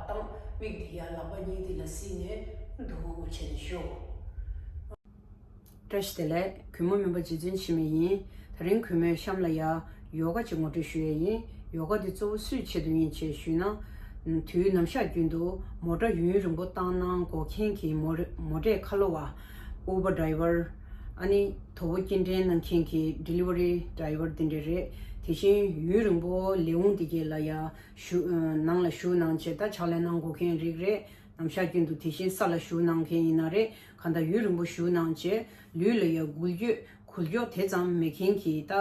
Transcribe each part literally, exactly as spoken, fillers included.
བཏང་། མིག་དེ་ཡར་ལག་པ་གཉིས་དེ་ལ་བསྲིངས་ནས་འདུག་བྱས་ནས་ཤོག་བཀྲ་ཤིས་བདེ་ལེགས། གུས་མོ་སྨན་པ་རྗེ་བཙུན་འཆི་མེད་ཡིན། དེ་རིང་གུས་མོས་གཤམ་ལ་ཡ་ཡོ་ག་ཅིག་ངོ་སྤྲོད་ཞུ་ཡས་ཡིན། ཡོ་ག་འདི་གཙོ་བོ་སུའི་ཆེད་དུ་ཡིན་ཅེས་ཞུས་ན། དུས་ནམ་ཞག་རྒྱུན་དུ་མོ་ཊ་ཡུན་རིང་པོ་བཏང་གནང་དགོས་མཁན་གྱི་མོ་རེ་མོ་ཊའི་ཁ་ལོ་བ། Uber driver། ཨ་ནི་དོ་པོ་སྐྱེལ་འདྲེན་གནང་མཁན་གྱི་delivery driver་དེ་འདྲ་རེད། དེ་བཞིན་ཡུན་རིང་པོ་ལས་ཁུངས་དེ་གའི་ལ་ཡ་བཞུགས་ནང་ལ་བཞུགས་གནང་བྱས་ད་ཕྱག་ལས་གནང་དགོས་མཁན་རིགས་རེད། ནམ་ཞག་རྒྱུན་དུ་དེ་བཞིན་ས་ལ་བཞུགས་གནང་མཁན་ཡིན་ན་རེད། གང་ལྟར་ཡུན་རིང་པོ་བཞུགས་གནང་བྱས་ལུས་ལ་ཡ་འགུལ་སྐྱོད་འགུལ་སྐྱོད་དེ་ཙམ་མེད་མཁན་གྱི་ད་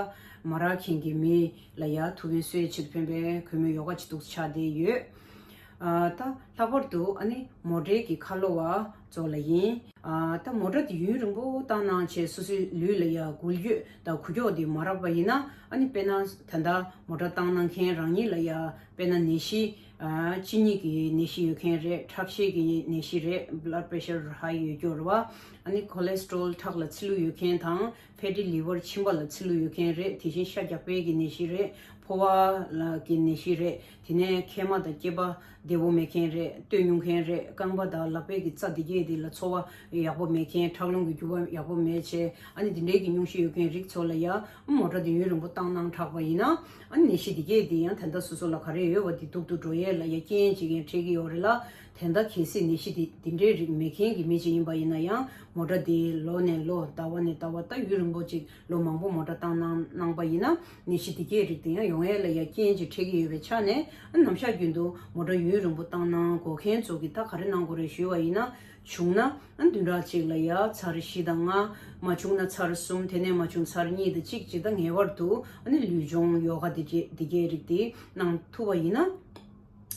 མ་རག་མཁན་གྱི་མི་ལ་ཡ་ཐུགས་ཕན་གསོས་ཆེད་ཕན་པའི་གུས་མོའི་ཡོ་ག་ཅིག་འདུག་ཆགས་བསྡད་ཡོད། ཨ་ད་ལྷག་པར་དུ་ཨ་ནི་མོ་ཊའི་གི་ཁ་ལོ་བ་ཚོ་ལ་ཡིན། ཨ་ད་མོ་ཊ་དེ་ཡུན་རིང་པོ་བཏང་གནང་བྱས་སོ་སོའི་ལུས་ལ་ཡ་འགུལ་སྐྱོད་དང་འགུལ་སྐྱོད་དེ་མ་རག་པ་ཡིན་ན། ཨ་ནི་དཔེར་ན་ད་ལྟ་མོ་ཊ་བཏང་གནང་མཁན་རང་ཉིད་ལ་ཡ་དཔེར་ན་ནད་གཞི་ཨ་གཅིན་སྙི་གི་ནད་གཞི་ཡོད་མཁན་རེད། ཁྲག་ཤེད་ཀྱི་ནད་གཞི་རེད། blood pressure high་ཡོད་རྒྱུ་རེད་བ། ཨ་ནི་cholesterol་ཁྲག་ལ་ཚིལ་ལུ་ཡོད་མཁན་དང་fatty liver་མཆིན་པ་ལ་ཚིལ་ལུ་ཡོད་མཁན་རེད། དེ་བཞིན་ཤ་རྒྱགས་པའི་གི་ནད་གཞི་རེད། ཕོ་བ་ལ་གི་ནད་གཞི་རེད། དེ་ནས་མཁལ་མ་དང་སྐེད་པ་བདེ་པོ་མེད་མཁན་རེད། སྟོད་མྱོང་མཁན་རེད། རྐང་པ་དང་ལག་པའི་གི་རྩ་དེ་གས་དེ་ལ་ཚོར་བ་ཡག་པོ་མེད་མཁན། ཁྲག་རླུང་གི་རྒྱུ་བ་ཡག་པོ་མེད་བྱས་ཨ་ནི་དེ་འདྲའི་གི་སྙུང་གཞི་ཡོད་མཁན་རིགས་ཚོ་ལ་ཡ་མོ་ཊ་དེ་ཡུན་རིང་པོ་བཏང་གནང་དྲགས་པ་ཡིན་ན། ཨ་ནི་ནད་གཞི་དེ་གས་དེ་ཡང་ད་ལྟ་སོ་སོ་ལ་ག་རེ་ཡོད་པ་དེ་སྡུག་ཏུ་འགྲོ་ཡས་ལ་ཡ་རྐྱེན་ཅིག་ཡང་འཕྲད་ཀྱི་ཡོད་རེད་ལ། དེ་འདྲ་གལ་སྲིད་ནད་གཞི་དེ་དེ་འདྲའི་རིགས་མེད་མཁན་གྱི་མི་ཅིག་ཡིན་པ་ཡིན་ན་ཡང་མོ་ཊ་དེ་ལོ་ནས་ལོ་ཟླ་བ་ནས་ཟླ་བ་ད་ཡུན་རིང་པོ་ཅིག་ལོ་མང་པོ་མོ་ཊ་བཏང་གནང་གནང་པ་ཡིན་ན་ནད་གཞི་དེ་གས་རིགས་དེ་ཡང་ཡོང་ཡས་ལ་ཡ་རྐྱེན་ཅིག་འཕྲད་ཀྱི་ཡོད་པའི་ཆ་ནས། ཨ་ནམ་ཞག་རྒྱུན་དུ་མོ་ཊ་ཡུན་རིང་པོ་བཏང་གནང་དགོས་མཁན་ཚོ་གིས་ད་ག་རེ་གནང་དགོས་རེད་ཞུས་པ་ཡིན་ན། བྱུང་ན་ཨ་བདུན་ཕྲག་གཅིག་ལ་ཡ་ཚར་བཞི་དང་ལྔ། མ་བྱུང་ན་ཚར་གསུམ། དེ་ནས་མ་བྱུང་ཚར་གཉིས་དང་གཅིག་ཅིག་ད་ངེས་པར་དུ་ཨ་ནི་ལུས་སྦྱོང་ཡོ་ག་དེ་གས་དེ་གས་རིགས་དེ་གནང་ཐུབ་པ་ཡིན་ན།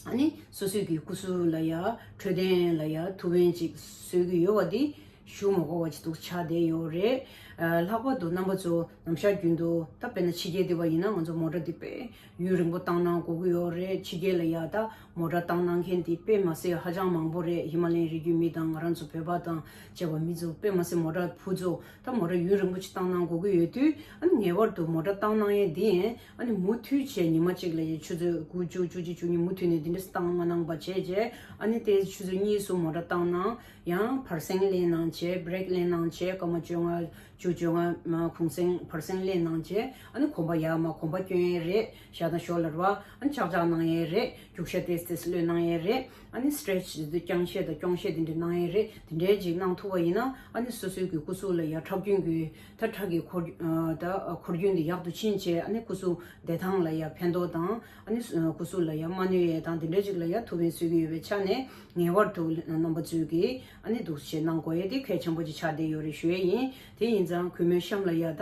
ཨ་ནི་སོ་སོའི་གི་སྐུ་གཟུགས་ལ་ཡ་འཕྲོད་བསྟེན་ལ་ཡ་ཐུགས་ཕན་ཅིག་གསོས་ཀྱི་ཡོད་པ་འདི་ཞུ་མ་དགོས་པ་ཅིག་འདུག་ཆགས་བསྡད་ཡོད་རེད། ཨ་ལྷག་པར་དུ་རྣམ་པ་ཚོ་ནམ་ཞག་རྒྱུན་དུ་ད་དཔེར་ན་ཕྱི་རྒྱལ་བསྡད་པ་ཡིན་ན་ང་ཚོ་མོ་ཊ་འདི་དཔེ་ཡུན་རིང་པོ་བཏང་གནང་དགོས་ཀྱི་ཡོད་རེད། ཕྱི་རྒྱལ་ལ་ཡ་ད་མོ་ཊ་བཏང་གནང་མཁན་དེ་དཔེ་མ་སྲིད་ཧ་ཅང་མང་པོ་རེད། ཧི་མ་ལ་ཡའི་རི་རྒྱུད་མི་དང་ང་རང་ཚོ་བོད་པ་དང་བཅས་པ་མི་ཚོ་དཔེ་མ་སྲིད་མོ་ཊ་བུ་ཚོ་ད་མོ་ཊ་ཡུན་རིང་པོ་ཅིག་བཏང་གནང་དགོས་ཀྱི་ཡོད་དུས། ཨ་ནི་ངེས་པར་དུ་མོ་ཊ་བཏང་གནང་ཡས་འདི་ཡིན། ཨ་ནི་མུ་མཐུད་བྱས་ཉི་མ་གཅིག་ལ་ཡ་ཆུ་ཚོད་དགུ་བཅུ་བཅུ་གཅིག་བཅུ་གཉིས་མུ་མཐུད་ནས་འདི་འདྲ་བཏང་མ་གནང་པ་བྱས་རྗེས། ཨ་ནི་དེ་ཆུ་ཚོད་གཉིས་སུ་མོ་ཊ་བཏང་གནང་། ཡང་བར་གསེང་ལེན་གནང་བྱས་བྷི་རེག་ལེན་གནང་བྱས་སྐར་མ་བཅོ་ལྔ་བཅུ་བཅོ་ལྔ་མ་གུང་གསེང་བར་གསེང་ལེན་གནང་བྱས། ཨ་ནི་གོམ་པ་ཡར་མར་གོམ་པ་སྐྱོན་ཡས་རེད། ཞག་དང་ཞོགས་ལ་རེད་བ། ཨ་ནི་ཅག་ཅག་གནང་ཡས་རེད། རྒྱུག་ཤ་ཏེས་ཏེས་གློད་གནང་ཡས་རེད། ཨ་ནི་སི་ཊེ་རེ་ཆི་དེ་ཚོ་བརྐྱང་བཤེད་དང་རྐྱོང་བཤེད་དེ་འདྲ་གནང་ཡས་རེད། དེ་འདྲའི་ཅིག་གནང་ཐུབ་པ་ཡིན་ན། ཨ་ནི་སོ་སོའི་གི་སྐུ་གཟུགས་ལ་ཡ་ཁྲག་རྒྱུན་གྱི་ད་ཁྲག་གི་འཁོར་ཨ་ད་འཁོར་རྒྱུན་དེ་ཡག་ཏུ་ཕྱིན་བྱས། ཨ་ནི་སྐུ་གཟུགས་བདེ་ཐང་ལ་ཡ་ཕན་ཐོགས་དང་། ཨ་ནི་སྐུ་གཟུགས་ལ་ཡ་མ་གནོད་ཡས་དང་དེ་འདྲའི་ཅིག་ལ་ཡ་ཐུགས་ཕན་གསོས་ཀྱི་ཡོད་པའི་ཆ་ནས་ངེས་པར་དུ་རྣམ་པ་ཚོས་ཀྱིས་ཨ་ནི་འདུག་བྱས་གནང་དགོས་ཡས་དེ་གལ་ཆེན་པོ་ཅིག་ཆགས་བསྡད་ཡོད་རེད་ཞུ་ཡས་ཡིན། དེ་ཡིན་ཙང་གུས་མོའི་གཤམ་ལ་ཡ་ད་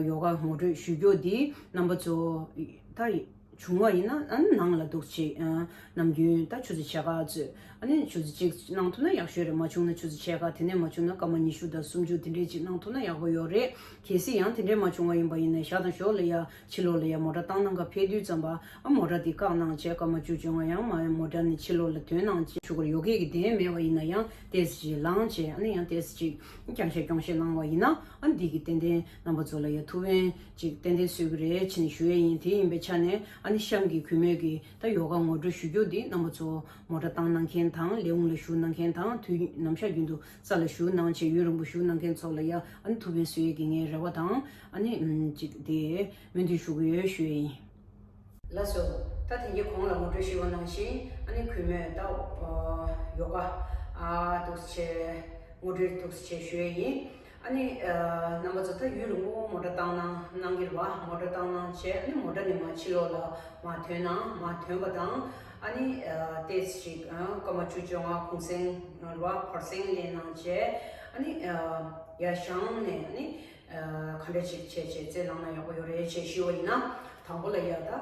ཡོ་ག་ངོ་སྤྲོད་ཞུ་རྒྱུ་འདི་རྣམ་པ་ཚོ་ད། བྱུང་བ་ཡིན་ན་ཨ་ནི་ནང་ལ་འདུག་བྱེད། ཨ་ནམ་རྒྱུན་ད་ཆུ་ཚོད་ཕྱེད་ཀ་ཚོད། ཨ་ནི་ཆུ་ཚོད་གཅིག་གནང་ཐུབ་ན་ཡག་ཤོས་རེད། མ་བྱུང་ན་ཆུ་ཚོད་ཕྱེད་ཀ། དེ་ནས་མ་བྱུང་ན་སྐར་མ་ཉི་ཤུ་དང་སུམ་ཅུ་དེ་འདྲས་ཅིག་གནང་ཐུབ་ན་ཡག་པོ་ཡོད་རེད། གལ་སྲིད་ཡང་དེ་འདྲས་མ་བྱུང་བ་ཡིན་པ་ཡིན་ན་ཞག་དང་ཞོགས་ལ་ཡ་ཕྱི་ལོགས་ལ་ཡ་མོ་ཊ་བཏང་གནང་ག་ཕེབས་དུས་ཙམ་པ་ཨ་མོ་ཊ་དེ་བཀག་གནང་བྱས་སྐར་མ་བཅུ་བཅོ་ལྔ་ཡང་མ་མོ་ཊ་ནས་ཕྱི་ལོགས་ལ་ཐོན་གནང་བྱས། ཆུ་ཁོར་ཡོ་གའི་གི་གདན་མེད་པ་ཡིན་ན་ཡང་ཏོག་ཙམ་ཅིག་ལངས་བྱས། ཨ་ནི་ཡང་ཏོག་ཙམ་ཅིག་རྐྱང་བཤེད་རྐྱོང་བཤེད་གནང་བ་ཡིན་ན། ཨ་ནི་འདི་གི་ཏན་ཏན་རྣམ་པ་ཚོ་ལ་ཡ་ཐུགས་ཕན་ཅིག་ཏན་ཏན་གསོས་ཀྱི་རེད་བྱས་ནས་ཞུ་ཡས་ཡིན། དེ་ཡིན་པའི་ཆ་ནས་ཨ་ནི་གཤམ་གྱི་གུས་མོས་ཀྱི་ད་ཡོ་ག་ངོ་སྤྲོད་ཞུ་རྒྱུ་འདི་རྣམ་པ་ཚོ་མོ་ཊ་བཏང་གནང་མཁན་དང་ལས་ཁུངས་ལ་བཞུགས་གནང་མཁན་དང་དུས་ནམ་ཞག་རྒྱུན་དུ་ས་ལ་བཞུགས་གནང་བྱས་ཡུན་རིང་པོ་བཞུགས་གནང་མཁན་ཚོ་ལ་ཡ་ཨ་ནི་ཐུགས་ཕན་གསོས་ཡས་ཀྱི་ངའི་རེ་བ་དང་ཨ་ནི་ཅིག་དེ་སྨོན་འདུན་ཞུ་གི་ཡོད་ཞུ་ཡས་ཡིན། ལགས་སོ། ད་དེ་གའི་གོང་ལ་ངོ་སྤྲོད་ཞུས་པ་ནང་བཞིན་ཨ་ནི་གུས་མོས་ད་ཡོ་ག་ཨ་འདུག་སེ་བྱས་ངོ་སྤྲོད་འདུག་སེ་བྱས་ཞུ་ཡས་ཡིན། ཨ་ནི་རྣམ་པ་ཚོ་ད་ཡུན་རིང་པོ་མོ་ཊ་བཏང་གནང་གནང་གི་རེད་བ། མོ་ཊ་བཏང་གནང་བྱས་ཨ་ནི་མོ་ཊ་ནས་མར་ཕྱི་ལོགས་ལ་མར་ཐོན་གནང་མར་ཐོན་པ་དང་ཨ་ནི་ཏོག་ཙམ་ཅིག་སྐར་མ་བཅུ་བཅོ་ལྔ་གུང་གསེང་རེད་བ་བར་གསེང་ལེན་གནང་བྱས་ཨ་ནི་ཡར་བཞེངས་ནས་ཨ་ནི། ག་འདྲ་ཅིག་བྱས་བྱས་རྩལ་བླངས་ན་ཡག་པོ་ཡོད་རེད་ཅེས་ཞུས་པ་ཡིན་ན། དང་པོ་ལ་ཡ་ད་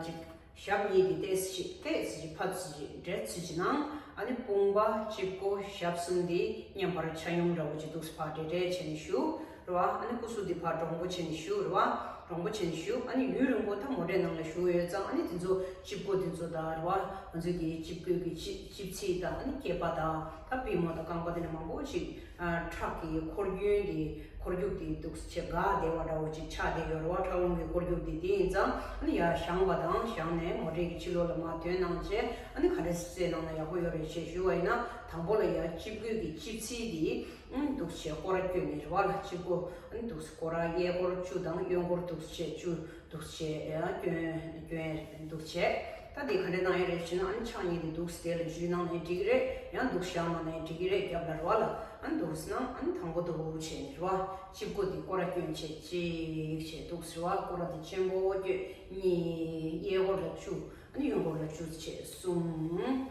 ཅིག་ཞབས་གཉིས་དེ་ཏོག་ཙམ་ཅིག་ཏོག་ཙམ་ཅིག་ཕར་ཙམ་ཅིག་འདྲེ་ཙམ་ཅིག་གནང་། ཨ་ནི་དཔུང་པ་དཔྱིད་ཀོ་ཞབས་གསུམ་དེ་མཉམ་པར་ཆ་སྙོམས་འདྲ་བོ་ཅིག་འདུག་སེ་ཕར་འདྲེ་འདྲེ་བྱས་ནས་བཞུགས་རེད་བ། ཨ་ནི་སྐུ་གཟུགས་དེ་ཕར་འདྲོང་པོ་བྱས་ནས་བཞུགས་རེད་བ། འདྲོང་པོ་བྱས་ནས་བཞུགས། ཨ་ནི་ཡུན་རིང་པོ་ད་མོ་ཊའི་ནང་ལ་བཞུགས་ཡོད་ཙང་ཨ་ནི་དེ་ཚོ་དཔྱིད་ཀོ་དེ་ཚོ་དང་རེད་བ། ང་ཚོའི་གི་དཔྱིད་ཀོ་གི་དཔྱིད་དཔྱིད་ཚིགས་དང་ཨ་ནི་སྐེད་པ་དང་ད་པུས་མོ་དང་རྐང་པ་དེ་འདྲ་མང་པོ་ཅིག་ཁྲག་གི་འཁོར་རྒྱུན་དེ། འཁོར་རྒྱུག་དེ་འདུག་སེ་བྱས་དགའ་བདེ་བ་འདྲ་བོ་ཅིག་ཆགས་བསྡད་ཡོད་རེད་བ། ཁྲག་རླུང་གི་འཁོར་རྒྱུག་དེ་དེ་ཡིན་ཙང་ཨ་ནི་ཡར་བཞེངས་པ་དང་བཞེངས་ནས་མོ་ཊའི་གི་ཕྱི་ལོགས་ལ་མར་ཐོན་གནང་བྱས་ཨ་ནི་ག་འདྲ་སེ་རྩེ་གནང་ན་ཡག་པོ་ཡོད་རེད་ཅེས་ཞུས་པ་ཡིན་ན། དང་པོ་ལ་ཡར་སྤྱི་སྒོས་ཀྱི་སྤྱི་ཚིགས་དེ་ཨ་ནི་འདུག་སེ་བྱས་སྐོར་ར་བསྐྱོན་ནས་རེད་བ་ལ། སྤྱི་སྒོ་ཨ་ནི་འདུག་སེ་སྐོར་ར་གཡས་སྐོར་བཅུ་དང་གཡོན་སྐོར་འདུག་སེ་བྱས་བཅུ། འདུག་སེ་བྱས་ཡང་སྐྱོན་སྐྱོན་འདུག་སེ་བྱས། ད་དེ་ག་འདྲ་གནང་ཡ་རེད་ཞུས་ན། ཨ་ནི་ཕྱག་གཉིས་དེ་འདུག་སེ་དེ་ལ་འཇུས་གནང་ནའི་འགྲིག་གི་རེད། ཡང་འདུག་སེ་བཞག་གནང་ནའི་འགྲིག་གི་རེད། རྒྱབ་ལ་རེད་བ་ལ། ཨ་ནི་འདུག་སེ་གནང་། ཨ་ནི་དང་པོ་འདུག་བྱས་ནས་རེད་བ། སྤྱི་སྒོ་དེ་སྐོར་ར་སྐྱོན་བྱས་གཅིག་བྱས་འདུག་སེ་རེད་བ། སྐོར་ར་དེ་ཆེན་པོ་སྐྱོན། གཉིས། གཡས་སྐོར་ལ་བཅུ། ཨ་ནི་གཡོན་སྐོར་ལ་བཅུ་བྱས་གསུམ།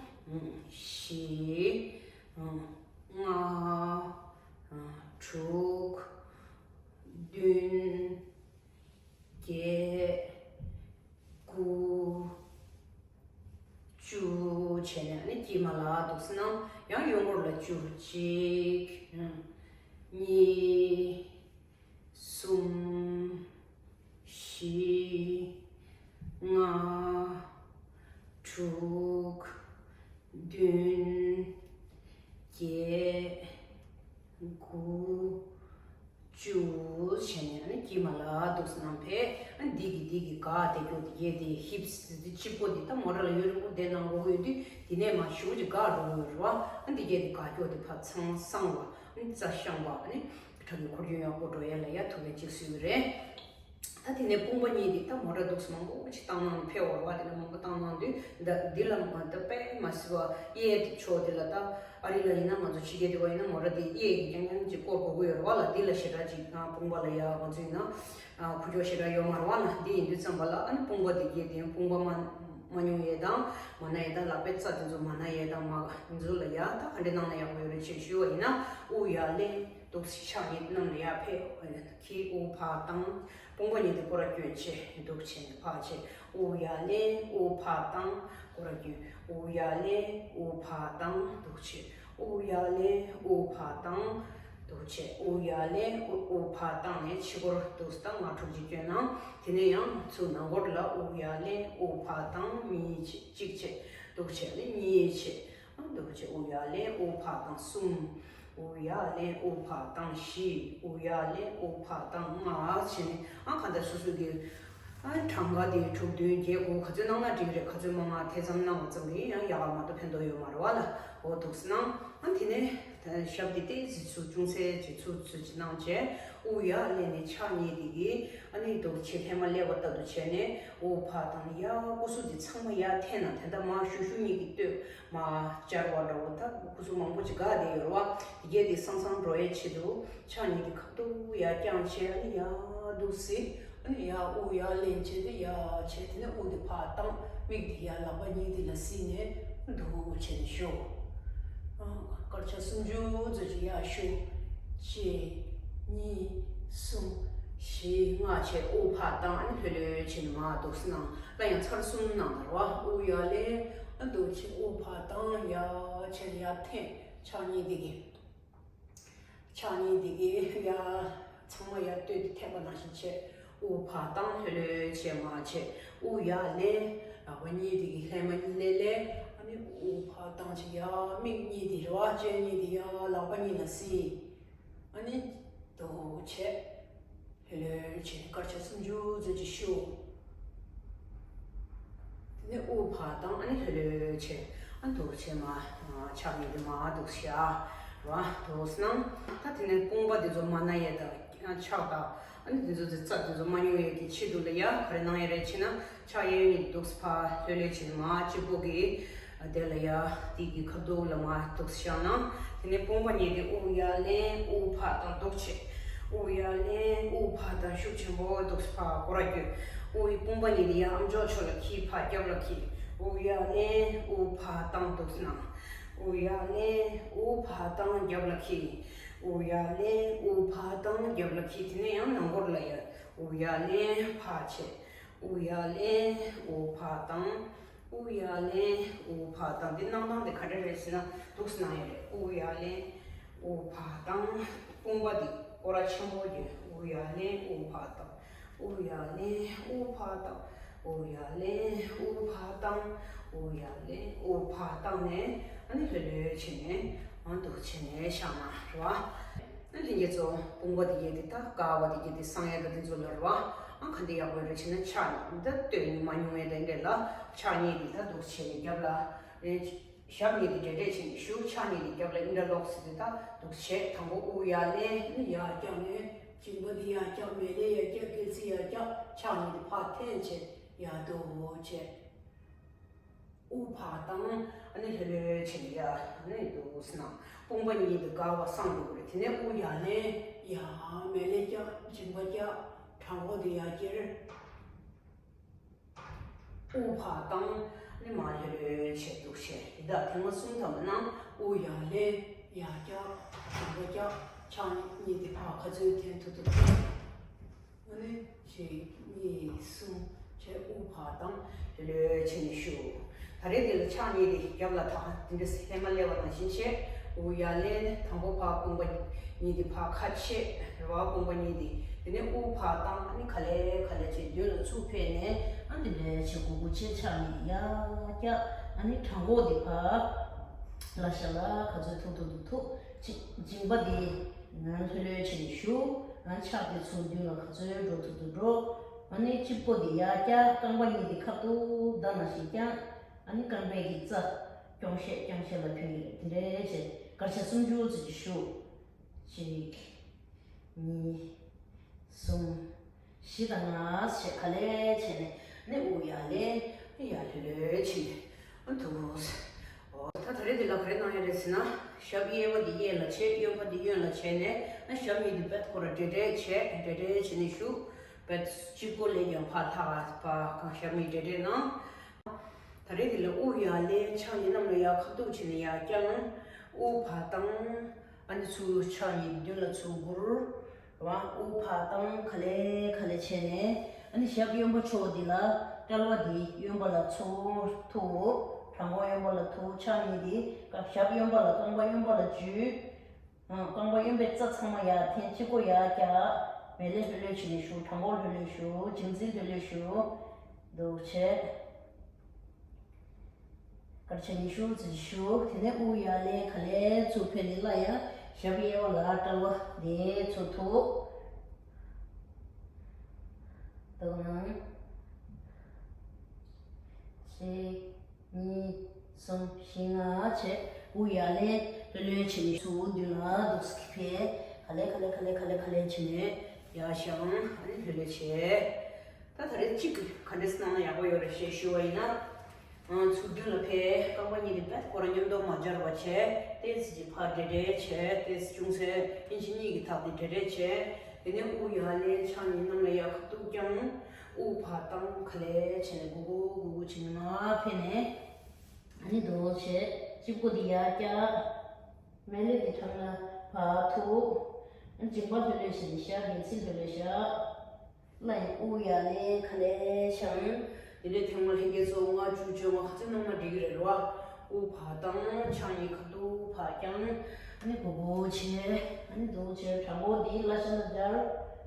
བཞི། ལྔ། དྲུག་བདུན། བརྒྱད། དགུ། བཅུ་བྱས་ནས་ཨ་ནི་དཀྱིལ་མ་ལ་འདུག་སེ་གནང་། ཡང་གཡོན་སྐོར་ལ་བཅུ། གཅིག་གཉིས། གསུམ། བཞི། ལྔ། དྲུག་བདུན། བརྒྱད། དགུ། བཅུ་བྱས་ནས་ཨ་ནི་དཀྱིལ་མ་ལ་འདུག་སེ་གནང་བས། ཨ་ནི་འདི་གི་འདི་གི་ག་དེ་སྐྱོ་དེ་གས་དེ་ཧིབ་སི་དེ་གཅིག་པོ་དེ་ད་མོ་ཊ་ལ་ཡོད་རེད་པོ། དེ་ནང་འགྲོ་གི་ཡོད་དུས་དེ་ནས་མར་ཞུ་ཅིག་ག་འགྲོ་གི་ཡོད་རེད་བ། ཨ་ནི་འདི་གས་དེ་ག་སྐྱོ་དེ་ཕར་ཚང་སང་བ། ཨ་ནི་རྩ་ཤང་བ། ཨ་ནི་ཁྲག་གི་འཁོར་སྐྱོད་ཡག་པོ་འགྲོ་ཡ་ལ་ཡ་ཐུགས་ཕན་གཅིག་གསོས་ཀྱི་རེད། ད་དེ་ནས་དཔུང་པ་གཉིས་དེ་ད་མོ་ཊ་འདུག་སེ་མང་པོ་ཅིག་བཏང་གནང་ཕེབས་ཡོད་རེད་བ། དེ་ལ་མང་པོ་བཏང་གནང་དུས་ད་འདི་ལ་མ་ད་དཔེ་མ་སྲིད་པ་གཡས་ཕྱོགས་དེ་ལ་ད། ཨ་རི་ལ་ཡིན་ན་ང་ཚོ་ཕྱི་རྒྱལ་དེ་བ་ཡིན་ན་མོ་ཊ་དེ་གཡས་ཀྱི་རྐྱང་རྐྱང་ཅིག་བསྐོར་དགོས་ཀྱི་ཡོད་རེད་བ་ལ། འདི་ལ་ཞེ་དྲག་ཅིག་ཨ་དཔུང་པ་ལ་ཡ་ང་ཚོ་ཡིན་ན་ཨ་ཁུ་ཅོ་ཞེ་དྲག་ཡོད་མ་རེད་བ་ལ། འདི་ཡིན་དུས་ཙམ་པ་ལ་ཨ་ནི་དཔུང་པ་དེ་གས་དེ་དཔུང་པ་མ་མ་ཉུང་ཡས་དང་མ་ན་ཡས་དང་། ལག་པའི་རྩ་དེ་ཚོ་མ་ན་ཡས་དང་། མ་དེ་ཚོ་ལ་ཡ་ད་ག་འདྲ་གནང་ན་ཡག་པོ་ཡོད་རེད་ཅེས་ཞུས་པ་ཡིན་ན། དབུགས་ཡར་ལེན། འདུག་སེ་ཕྱག་གཉིས་གནམ་ལ་ཡར་ཕེབས། ཁྱེར། དབུགས་ཕར་བཏང་། དཔུང་པ་གཉིས་དེ་སྐོར་ར་བསྐྱོན་བྱས་འདུག་བྱས་ནས་ཕར་བྱས། དབུགས་ཡར་ལེན། དབུགས་ཕར་བཏང་། སྐོར་ར་བསྐྱོན། དབུགས་ཡར་ལེན། དབུགས་ཕར་བཏང་། འདུག་བྱས། དབུགས་ཡར་ལེན། དབུགས་ཕར་བཏང་། འདུག་བྱས། དབུགས་ཡར་ལེན། དབུགས་དབུགས་ཕར་བཏང་ནས་ཕྱི་སྐོར་འདུག་སེ་ད་ལྔ་དྲུག་ཅིག་བསྐྱོན་ན། དེ་ནས་ཡང་ཚུར་ནང་སྐོར་ལ་དབུགས་ཡར་ལེན། དབུགས་ཕར་བཏང་། གཉིས་བྱས། གཅིག་བྱས། འདུག་བྱས་ནས་གཉིས་བྱས། ཨ་འདུག་བྱས། དབུགས་ཡར་ལེན། དབུགས་ཕར་བཏང་། གསུམ། དབུགས་ཡར་ལེན། དབུགས་ཕར་བཏང་། བཞི། དབུགས་ཡར་ལེན། དབུགས་ཕར་བཏང་། ལྔ་བྱས་ནས་ཨ་གང་ལྟར་སོ་སོ་གི་ཨ་གྲངས་ཀ་དེ་དྲུག་བདུན་བརྒྱད་དགུ་ག་ཚོད་གནང་ན་འགྲིག་གི་རེད། ག་ཚོད་མང་མང་དེ་ཙམ་གནང་བ་ཙམ་གྱིས་ཡང་ཡག་ག་མ་གཏོགས་ཕན་ཐོགས་ཡོད་མ་རེད་བ་ལ། འོ་འདུག་སེ་གནང་། ཨ་དེ་ནས་ཞབས་དེ་ཏོག་ཙམ་ཚུར་ཅུང་ཟད་ཅིག་ཚུར་ཚུར་ཅིག་གནང་བྱས། དབུགས་ཡར་ལེན་ནས་ཕྱག་གཉིས་དེ་གིས་ཨ་ནི་འདུག་བྱས་ལྷས་མ་སླེབས་པ་ལྟ་བུ་བྱས་ནས་དབུགས་ཕར་བཏང་། ཡར་སྐུ་གཟུགས་དེ་ཚང་མ་ཡར་འཐེན་ན། དེ་འདྲ་མར་ཤུགས་ཤུགས་གཉིས་ཀྱིས་བསྟོད། མར་སྦྱར་བ་འདྲ་བོ། ད་སྐུ་གཟུགས་མང་པོ་ཅིག་འགག་བསྡད་ཡོད་རེད་བ། དེ་གས་དེ་སང་སང་འགྲོ་ཡས་ཆེད་དུ་ཕྱག་གཉིས་དེ་ཁ་ཐུག་ཡར་བརྐྱངས་བྱས། ཨ་ནི་ཡར་འདུག་སེ། ཨ་ནི་ཡར་དབུགས་ཡར་ལེན་བྱས་ཏེ་ཡར་བྱས། དེ་ནས་དབུགས་དེ་ཕར་བཏང་། མིག་དེ་ཡར་ལག་པ་གཉིས་དེ་ལ་གཟིགས་ནས་འདུག་བྱས་ནས་ཤོག་ཨ་སྐར་ཆ་སུམ་ཅུ་ཙམ་ཅིག་ཡར་ཤོག་གཅིག་གཉིས། གསུམ། བཞི། ལྔ་བྱས། དབུགས་ཕར་བཏང་། ཨ་ནི་ལྷོད་ལྷོད་བྱས་ནས་མར་འདུག་སེ་གནང་། སླར་ཡང་ཚར་གསུམ་གནང་དང་རེད་བ། དབུགས་ཡར་ལེན། ཨ་འདུག་བྱས། དབུགས་ཕར་བཏང་། ཡར་བྱས་ནས་ཡར་འཐེན། ཕྱག་གཉིས་དེ་གིས། ཕྱག་གཉིས་དེ་གིས་ཡར་ཚང་མ་ཡར་བསྟོད་དེ་འཐེན་པ་ནང་བཞིན་བྱས། དབུགས་ཕར་བཏང་། ལྷོད་ལྷོད་བྱས་མར་བྱས། དབུགས་ཡར་ལེན། ལག་པ་གཉིས་དེ་གིས་ལྷས་མ་གཉིས་ལེན་ལེན། ཨ་ནི་དབུགས་ཕར་བཏང་བྱས། ཡར་མིག་གཉིས་དེ་རེད་བ། ལྕེ་གཉིས་དེ་ཡར་ལག་པ་གཉིས་ལ་གཟིགས། ཨ་ནི་འདུག་བྱས། ལྷོད་ལྷོད་བྱས། སྐར་ཆ་སུམ་ཅུ་ཙམ་ཅིག་ཤོག་དེ་ནས་དབུགས་ཕར་བཏང་། ཨ་ནི་ལྷོད་ལྷོད་བྱས། ཨ་འདུག་བྱས་མར་ཕྱག་གཉིས་དེ་མར་འདུག་བཞག་ར་འདུག་སེ་གནང་། ད་དེ་ནས་དཔུང་པ་དེ་ཚོ་མ་ན་ཡས་དང་ཕྱག་དང་། ཨ་ནི་དེ་ཚོ་དེ་རྩ་དེ་ཚོ་མ་ཉུང་ཡས་ཀྱི་ཆེད་དུ་ལ་ཡ་ག་རེ་གནང་ཡས་རེད་ཅེ་ན། ཕྱག་གཡས་གཡོན་གཉིས་འདུག་སེ་ཕར་ལྷོད་ལྷོད་བྱས་ནས་མར་གཅིག་པོ་གི་དེ་ལ་ཡ་དེ་གི་ཁ་ཐུག་ལ་མར་འདུག་སེ་བཞག་ན། དེ་ནས་དཔུང་པ་གཉིས་དེ་དབུགས་ཡར་ལེན། དབུགས་ཕར་བཏང་། འདུག་བྱས། དབུགས་ཡར་ལེན། དབུགས་ཕར་བཏང་། ཤུགས་ཆེན་པོ་འདུག་སེ་ཕར་སྐོར་ར་བསྐྱོད། དབུགས་དཔུང་པ་གཉིས་དེ་ཡར་ཨ་མཆོག་ཕྱོགས་ལ་འཁྱེར། ཕར་རྒྱབ་ལ་འཁྱེར། དབུགས་ཡར་ལེན། དབུགས་ཕར་བཏང་། འདུག་སེ་གནང་། དབུགས་ཡར་ལེན། དབུགས་ཕར་བཏང་། རྒྱབ་ལ་འཁྱེར། དབུགས་ཡར་ལེན། དབུགས་ཕར་བཏང་། རྒྱབ་ལ་འཁྱེར། དེ་ནས་ཡང་ནང་སྐོར་ལ་ཡ་དབུགས་ཡར་ལེན། ཕར་བྱས། དབུགས་ཡར་ལེན། དབུགས་ཕར་བཏང་། དབུགས་ཡར་ལེན། དབུགས་ཕར་བཏང་། འདི་གནང་སྟངས་དེ་ག་འདྲ་རེད་ཟེར་ན། འདུག་སེ་གནང་ཡ་རེད། དབུགས་ཡར་ལེན། དབུགས་ཕར་བཏང་། དཔུང་པ་འདི་སྐོར་ར་ཆེན་པོ་བརྒྱབ། དབུགས་ཡར་ལེན། དབུགས་ཕར་བཏང་། དབུགས་ཡར་ལེན། དབུགས་ཕར་བཏང་། དབུགས་ཡར་ལེན། དབུགས་ཕར་བཏང་། དབུགས་ཡར་ལེན། དབུགས་ཕར་བཏང་ནས་ཨ་ནི་ལྷོད་ལྷོད་བྱས་ནས་ཨ་འདུག་བྱས་ནས་བཞག་ན་རེད་བ། ལྷན་རྒྱས་ཚོ་དཔུང་པ་དེ་གྱད་དེ་ད་དཀར་བ་དེ་གྱད་དེ་གསང་ཡ་ད་དེ་ཚོ་ལ་རེད་བ། ཨ་ག་འདི་ཡག་པོ་རེད་བྱས་ན་ཕྱག་གཉིས་ད་སྟོད་ཉུང་མ་ཉུང་བའི་དེ་འདྲས་ལ་ཕྱག་གཉིས་དེ་ད་འདུག་བྱས་ནས་རྒྱབ་ལ་རེད། ཞབས་གཉིས་དེ་འདྲས་འདྲས་བྱས་ནས་བཞུགས། ཕྱག་གཉིས་དེ་རྒྱབ་ལ་ཨིན་དྲ་ལོག་སི་དེ་ད་འདུག་བྱས། དང་པོ་དབུགས་ཡར་ལེན་ནི་ཡར་བཀྱག་ནས་མཇིང་པ་དེ་ཡར་བཀྱག་མལ་ལས་ཡར་བཀྱག་སྐེ་ཚེ་ཡར་བཀྱག་ཕྱག་གཉིས་དེ་ཕར་འཐེན་བྱས་ཡར་འདུག་བྱས། དབུགས་ཕར་བཏང་། ཨ་ནི་ལྷོད་ལྷོད་བྱས་ནས་ཡར་ཨ་ནི་འདུག་སེ་ན། དཔུང་པ་གཉིས་དེ་དཀར་བ་གསང་འགྲོ་གི་རེད། དེ་ནས་དབུགས་ཡར་ལེན། ཡར་མལ་ལས་བཀྱག་མཇིང་པ་བཀྱག་བྲང་ཁོག་དེ་ཡར་ཁྱེར། དབུགས་ཕར་བཏང་། ཨ་ནི་མར་ལྷོད་ལྷོད་བྱས་འདུག་བྱས། འདི་དག་ཐེངས་མ་གསུམ་ཐམ་པ་གནང་། དབུགས་ཡར་ལེན། ཡར་བཀྱག་མཇིང་པ་བཀྱག་ཕྱག་གཉིས་དེ་ཕར་ཁ་ཚུར་འཐེན། ཐུག་ཐུག་ཐུག་ཨ་ནི་གཅིག་གཉིས་གསུམ་བྱས། དབུགས་ཕར་བཏང་། ལྷོད་ལྷོད་བྱས་ནས་བཞུགས། ད་རེས་འདི་ལ་ཕྱག་གཉིས་དེ་རྒྱབ་ལ་ད་དེ་འདྲས་ལྷས་མ་སླེབས་པ་ནང་བཞིན་བྱས། དབུགས་ཡར་ལེན། དང་པོ་ཕར་དཔུང་པ་གཉིས་དེ་ཕར་ཁ་ཕྱེ་རེད་བ། དཔུང་པ་གཉིས་དེ། དེ་ནས་དབུགས་ཕར་བཏང་། ཨ་ནི་ག་ལེ་ག་ལེ་བྱས་མདུན་ལ་ཚུར་འཕེན་ནས། ཨ་འདི་འདྲས་བྱས་གུག་གུག་བྱས་ཕྱག་གཉིས་དེ་ཡར་བཀྱག་ཨ་ནི་བྲང་ཁོག་དེ་ཕར་ལ་ཤ་ལ་ག་ཚོད་ཐུག་ཐུག་ཐུག་ཐུག་ཅིག་མཇིང་པ་དེ་ང་ལྷོད་ལྷོད་བྱས་ནས་བཞུགས། ང་ཕྱག་དེ་ཚུར་མདུན་ལ་ག་ཚོད་འགྲོ་ཐུབ་ཐུབ་འགྲོ། ཨ་ནི་དཔྱི་མགོ་དེ་ཡར་བཀྱག་རྐང་པ་གཉིས་དེ་ཁ་ཐུག་ད་ནང་བཞིན་བརྐྱངས། ཨ་ནི་རྐང་པའི་གི་རྩ་རྐྱོང་བཤད་རྐྱོང་བཤད་ལ་ཕན་གི་རེད། དེ་འདྲས་བྱས་སྐར་ཆ་སུམ་ཅུ་ཙམ་ཅིག་བཞུགས། གཅིག་གཉིས། གསུམ། བཞི་དང་ལྔ་བྱས་ག་ལེ་བྱས་ནས་ནི་དབུགས་ཡར་ལེན། ཡར་ལྷོད་ལྷོད་བྱས་ནས་འདུག་ཨོ་ད་ད་རེས་འདི་ལ་ག་རེ་གནང་ཡ་རེད་ཟེར་ན། ཞབས་གཡས་པ་འདི་གཡས་ལ་བྱས། གཡོན་པ་འདི་གཡོན་ལ་བྱས་ནས། ཨ་ཞབས་གཉིས་འདི་རྦད་ཁོ་ར་འདྲེད་འདྲེད་བྱས་འདྲེད་འདྲེད་བྱས་ནས་བཞུགས། རྦད་དཔྱི་མགོ་ལས་ཀྱང་ཕར་ལྷག་ཕར་གང་ཞབས་གཉིས་འདྲེད་འདྲེད་གནང་། ད་རེས་འདི་ལ་དབུགས་ཡར་ལེན། ཕྱག་གཉིས་གནམ་ལ་ཡར་ཁ་ཐུག་བྱས་ནས་ཡར་བརྐྱངས། དབུགས་ཕར་བཏང་། ཨ་ནི་ཚུར་ཕྱག་གཉིས་མདུན་ལ་ཚུར་སྒུར། རེད་བ། དབུགས་ཕར་བཏང་། ག་ལེ་ག་ལེ་བྱས་ནས། ཨ་ནི་ཞབས་གཡོན་པ་ཕྱོགས་འདི་ལ་དཔྲལ་བ་འདི་གཡོན་པ་ལ་ཚུར་ཐུག་བྲང་ཁོག་གཡོན་པ་ལ་ཐུག་ཕྱག་གཉིས་འདི་ཞབས་གཡོན་པ་ལ་རྐང་པ་གཡོན་པ་ལ་འཇུས། རྐང་པ་གཡོན་པའི་རྩ་ཚང་མ་ཡར་འཐེན། དཔྱི་མགོ་ཡར་བཀྱག་མལ་ལས་ལྷོད་ལྷོད་བྱས་ནས་བཞུགས། བྲང་ཁོག་ལྷོད་ལྷོད་བཞུགས། མཇིང་ཚིལ་ལྷོད་ལྷོད་བཞུགས། འདུག་བྱས། སྐར་ཆ་ཉི་ཤུ་ཙམ་བཞུགས། དེ་ནས་དབུགས་ཡར་ལེན། ག་ལེ་ཚུར་འཕེན་ནས་སླར་ཡང་ཞབས་གཡས་པ་ལ་དཔྲལ་བ་དེ་ཚུར་ཐུག་འདུག་ན། གཅིག་གཉིས། གསུམ། བཞི། ལྔ་བྱས། དབུགས་ཡར་ལེན། ལྷོད་ལྷོད་བྱས་ནས་ཚུར་མདུན་ལ་འདུག་སེ་འཕེན། ག་ལེ་ག་ལེ་ག་ལེ་ག་ལེ་ག་ལེ་བྱས་ནས་ཡར་བཞེངས། ཨ་ནི་ལྷོད་ལྷོད་བྱས། ད་ད་རེས་གཅིག་གི་ག་འདྲས་གནང་ན་ཡག་པོ་ཡོད་རེད་ཞེས་ཞུ་བ་ཡིན་ན། ང་ཚུར་མདུན་ལ་འཕེན། རྐང་པ་གཉིས་དེ་རྦད་ཁོ་རང་མཉམ་དུ་མ་སྦྱར་བ་བྱས། ཏོག་ཙམ་ཅིག་ཕར་འདྲེད་འདྲེད་བྱས། ཏོག་ཙམ་ཅུང་ཟད་ཨིན་ཅི་གཉིས་ཀྱི་ཐག་དེ་འདྲེད་འདྲེད་བྱས། དེ་ནས་དབུགས་ཡར་ལེན། ཕྱག་གཉིས་གནམ་ལ་ཡར་ཁ་ཐུག་བརྐྱངས། དབུགས་ཕར་བཏང་། ག་ལེ་བྱས་ནས་གུག་གུག་གུག་གུག་བྱས་ནས་མར་འཕེན་ནས། ཨ་ནི་འདུག་བྱས། དཔྱི་མགོ་འདི་ཡར་བཀྱག་མལ་ལས་འདི་བྲང་ལ་ཕར་ཐུག་མཇིང་པ་ལྷོད་ལྷོད་བྱས་ནས་བཞག་མཇིང་ཚིལ་ལྷོད་ལྷོད་བཞག་སླར་ཡང་དབུགས་ཡར་ལེན། ག་ལེ་བྱས། དེ་ནས་ཐེངས་མ་ལྷན་རྒྱས་ཚོ་ལྔ་བཅུ་བཅོ་ལྔ་ག་ཚོད་གནང་ན་འགྲིག་གི་རེད་རོ། དབུགས་ཕར་བཏང་། ཕྱག་གཉིས་ཁ་ཐུག་ཕར་བརྐྱངས། ཨ་ནི་གུག་གུག་བྱས། ཨ་ནི་འདུག་བྱས། བྲང་ཁོག་འདི་ལ་ཤ་ལ་སྦྱར།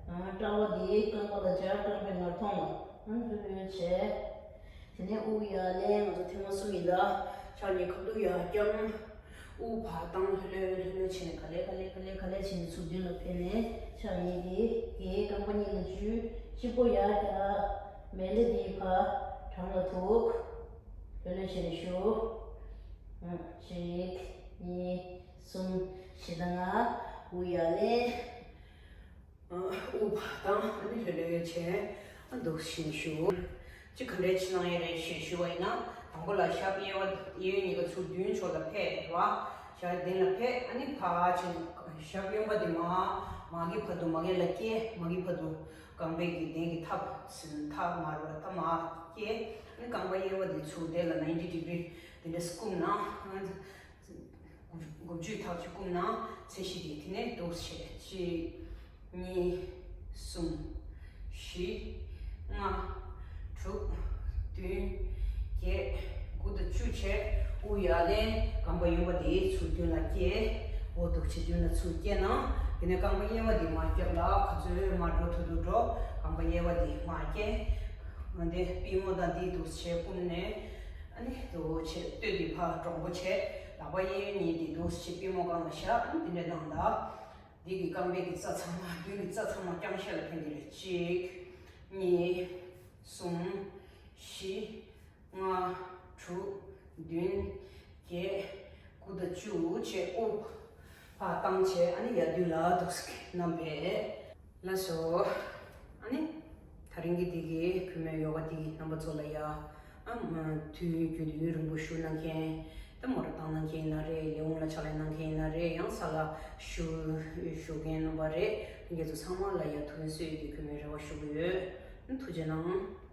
དཔྲལ་བ་འདི་རྐང་པ་ལ་སྦྱར། རྐང་པའི་ངར་ཐོག་ལ། ཨ་ནི་ལྷོད་ལྷོད་བྱས། དེ་ནས་དབུགས་ཡར་ལེན། ང་ཚོ་ཐེངས་མ་གསུམ་ཡིན་ད། ཕྱག་གཉིས་ཁ་ཐུག་ཡར་བརྐྱངས། དབུགས་ཕར་བཏང་། ལྷོད་ལྷོད་ལྷོད་ལྷོད་བྱས་ནས་ག་ལེ་ག་ལེ་ག་ལེ་ག་ལེ་བྱས་ནས་ཚུར་མདུན་ལ་འཕེན་ནས་ཕྱག་གཉིས་དེ་གའི་རྐང་པ་གཉིས་ལ་འཇུས། དཔྱི་མགོ་ཡར་བཀྱག་མལ་ལས་འདི་ཕར་བྲང་ལ་ཐུག་ལྷོད་ལྷོད་བྱས་ནས་བཞུགས། གཅིག་གཉིས། གསུམ། བཞི་དང་ལྔ། དབུགས་ཡར་ལེན། དབུགས་ཕར་བཏང་། ཨ་ནི་ལྷོད་ལྷོད་བྱས། ཨ་འདུག་བཞིན་བཞུགས། གཅིག་ག་འདྲས་ཅིག་གནང་ཡས་རེད་ཞེས་ཞུ་བ་ཡིན་ན། དང་པོ་ལ་ཞབས་གཡས་པ་གཡས་གཉིས་ཀ་ཚུར་མདུན་ཕྱོགས་ལ་ཕེབས་རེད་བ། ཞབས་གདན་ལ་ཕེབས། ཨ་ནི་ཕར་ཕྱིན། ཞབས་གཡོན་པ་དེ་མར་མ་གི་བར་དུ་མ་གི་ལ་བསྐྱལ། མ་གི་བར་དུ་རྐང་པའི་གི་གདན་གྱི་ཐག་ཟིན་ཐག་མར་ར་ཐག་མར་བསྐྱལ། ཨ་ནི་རྐང་པ་གཡས་པ་དེ་ཚུར་དེ་ལ་ninety degree དེ་འདྲས་བསྐུམ་ན། མགོ་མཇུག་ཐག་ཅིག་བསྐུམ་ན་ཚད་གཞི་དེ། དེ་ནས་འདུག་བྱས། གཅིག་གཉིས། གསུམ། བཞི། ལྔ། དྲུག་བདུན། བརྒྱད། དགུ་དང་བཅུ་བྱས། དབུགས་ཡར་ལེན། རྐང་པ་གཡོན་པ་དེ་ཚུར་མདུན་ལ་བསྐྱལ། འོ་འདུག་བྱས་མདུན་ལ་ཚུར་བསྐྱལ་ན། དེ་ནས་རྐང་པ་གཡས་པ་དེ་མར་རྒྱབ་ལ་ག་ཚོད་མར་འགྲོ་ཐུབ་ཐུབ་འགྲོ། རྐང་པ་གཡས་པ་དེ་མར་བསྐྱལ། འོ་དེ་པུས་མོ་དང་དེ་འདུག་བྱས་བསྐུམ་ནས། ཨ་ནི་འདུག་བྱས་སྟོད་དེ་ཕར་དྲང་པོ་བྱས། ལག་པ་གཡས་གཡོན་གཉིས་དེ་འདུག་བྱས་པུས་མོ་སྒང་ལ་བཞག་ཨ་ནི་དེ་འདྲས་གནང་དང་། འདི་གི་རྐང་པའི་གི་རྩ་ཚང་མ། མདུན་གྱི་རྩ་ཚང་མ་རྐྱང་ཕྱེད་ལ་འཕེན་གྱི་རེད། གཅིག་གཉིས། གསུམ། བཞི། ལྔ། དྲུག་བདུན། བརྒྱད། དགུ་དང་བཅུ་བྱས། ཨོ། ཕར་བཏང་བྱས། ཨ་ནི་ཡར་མདུན་ལ་འདུག་སེ་བསྣམས་པས། ལགས་སོ། ཨ་ནི་ད་རིང་གི་འདི་གི་གུས་མོའི་ཡོ་ག་འདི་གི་རྣམ་པ་ཚོ་ལ་ཡ། ཨ་མ་དུས་རྒྱུན་དུ་ཡུན་རིང་པོ་བཞུགས་གནང་མཁན། ད་མོ་ཊ་བཏང་གནང་མཁན་ཡིན་ན་རེད། ལས་ཁུངས་ལ་ཕྱག་ལས་གནང་མཁན་ཡིན་ན་རེད། ཡང་ས་ལ་བཞུགས་བཞུགས་མཁན་རྣམ་པ་རེད། ཁྱེད་ཚོ་ཚང་མ་ལ་ཡ་ཐུགས་ཕན་གསོས་ཡོད་ཀྱི་གུས་མོའི་རེ་བ་ཞུ་གི་ཡོད། ཐུགས་རྗེ་གནང་།